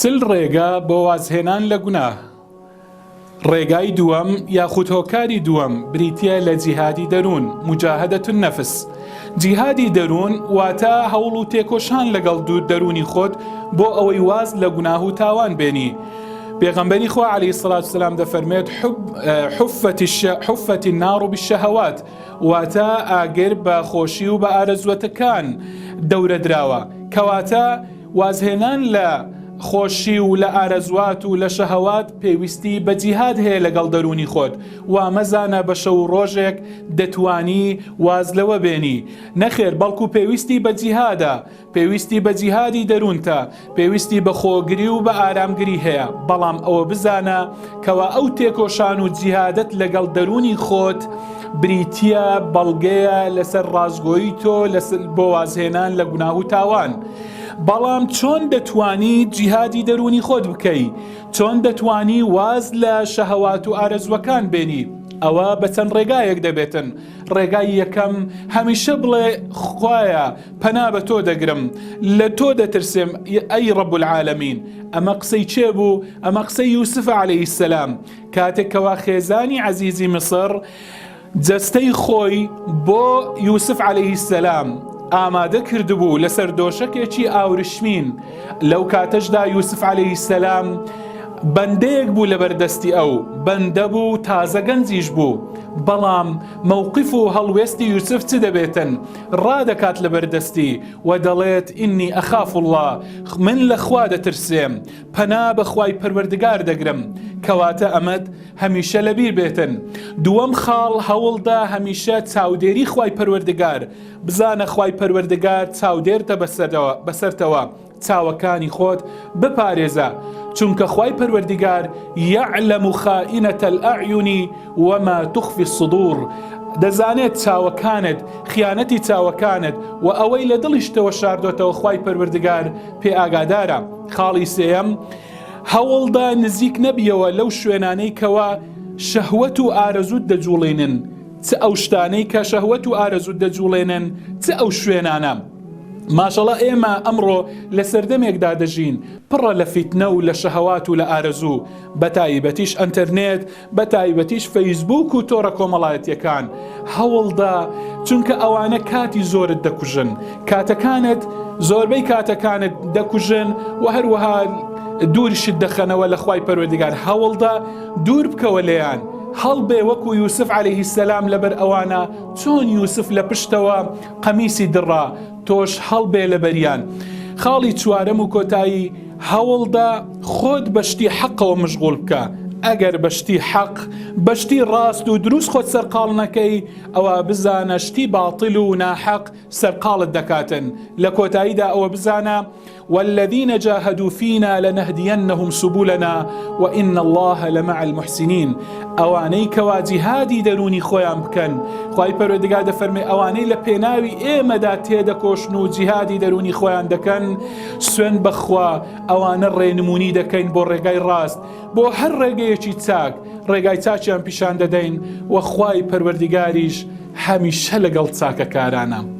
چل ڕێگا بۆ وازهێنان لە گوناه. ڕێگای دووەم یاخود هۆکاری دووەم بریتییە لە جیهادی دەروون، مجاهدە النفس. جیهادی دەروون واتە هەوڵ و تێکۆشان لەگەڵ دەروونی خۆت بۆ ئەوەی واز لە گوناه و تاوان بێنی. پێغەمبەری خوا علیە الصلوة والسلام دەفەرموێت، حفت النار بالشهوات، واتە ئاگر بە خۆشی و بە ئارەزووەتەکان دەورە دراوە. کەواتە وازهێنان لە خۆشی و لە ئارەزوات و لە شەهەوات پێویستی بە جیهاد هەیە لەگەڵ دەروونی خۆت، وا مەزانە بە شەو و ڕۆژێک دەتوانی واز لەوە بێنی، نەخێر بەڵکو پێویستی بە جیهادە، پێویستی بە جیهادی دەروونتە، پێویستی بە خۆگری و بە ئارامگری هەیە، بەڵام ئەوە بزانە کەوا ئەو تێکۆشان و جیهادەت لەگەڵ دەروونی خۆت بریتییە بەڵگەیە لەسەر ڕاستگۆیی تۆ بۆ وازهێنان لە گوناه و تاوان. بەڵام چۆن دەتوانی جیهادی دەروونی خۆت بکەی؟ چۆن دەتوانی واز لە شەهەوات و ئارەزووەکان بێنی؟ ئەوە بە چەند ڕێگایەک دەبێتن. ڕێگای یەکەم، هەمیشە بڵێ خوایە پەنا بە تۆ دەگرم، لە تۆ دەترسێم ئەی رب العالمین. ئەمە قسەی کێ بوو؟ ئەمە قسەی یوسفە علیە السلام کاتێک کەوا خێزانی عەزیزی میسر جەستەی خۆی بۆ یوسف علیە السلام ئامادە کردبوو لەسەر دۆشەکێکی ئاورشمین، لەو کاتەشدا یوسف علیە السلام بەندەیەک بوو لەبەر دەستی ئەو، بەندە بوو تازە گەنجیش بوو، بەڵام مەوقف و هەڵوێستی یوسف چ دەبێتن؟ ڕادەکات لەبەر دەستی و دەڵێت، انی اخاف اللە، من لە خوا دەترسێم، پەنا بە خوای پەروەردگار دەگرم، کەواتە ئەمەت هەمیشە لەبیر بێتن. دووەم خاڵ، هەوڵدە هەمیشە چاودێری خوای پەروەردگار، بزانە خوای پەروەردگار چاودێرتە بەسەرتەوە، چاوەکانی خۆت بپارێزە چونکە خوای پەروەردگار یعلم خائنە الاعین وما تخفی الصدور دەزانێت چاوەکانت خیانەتی چاوەکانت و ئەوەی لە دڵیشتەوە شاردۆتەوە خوای پەروەردگار پێ ئاگادارە. خاڵی سێیەم، هەوڵدە نزیک نەبیەوە لەو شوێنانەی کەوا شەهوەت و ئارەزووت دەجوڵێنن، چ ئەو شتانەی کە شەهوەت و ئارەزووت دەجوڵێنن چ ئەو شوێنانە. ماشەڵا ئێمە ئەمڕۆ لە سەردەمێکدا دەژین پڕە لە فیتنە و لە شەهەوات و لە ئارەزوو، بەتایبەتیش ئەنتەرنێت، بەتایبەتیش فەیسبووک و تۆڕە کۆمەڵایەتییەکان، هەوڵدە چونکە ئەوانە کاتی زۆرت دەکوژن، کاتەکانت زۆربەی کاتەکانت دەکوژن و هەروەها دووریشت دەخەنەوە لە خوای پەروەردگار، هەوڵدە دوور بکەوە لێیان، هەڵبێ وەکو یوسف عەلەیهی سەلام لەبەر ئەوانە چۆن یوسف لە پشتەوە قەمیسی دڕا، تۆش هەڵبێ لەبەریان. خاڵی چوارەم و کۆتایی، هەوڵدە خۆت بە شتی حەقەوە مشغوڵ بکە، ئەگەر بە شتی حەق، بە شتی ڕاست و دروست خۆت سەرقاڵ نەکەی، ئەوا بزانە شتی باتیل و ناحەق سەرقاڵت دەکاتن، لە کۆتاییدا ئەوە بزانە، والذین جاهدوا فینا لنهدینهم سبلنا وان اللە لمع المحسنین ئەوانەی کەوا جیهادی دەروونی خۆیان بکەن خوای پەروەردگار دەفەرمێ ئەوانەی لە پێناوی ئێمەدا تێدەکۆشن و جیهادی دەروونی خۆیان دەکەن سوێن بەخوا ئەوانە ڕێنمونی دەکەین بۆ ڕێگای ڕاست بۆ هەر ڕێگەیەکی چاک ڕێگای چاکیان پیشان دەدەین و خوای پەروەردگاریش هەمیشە لەگەڵ چاکەکارانە.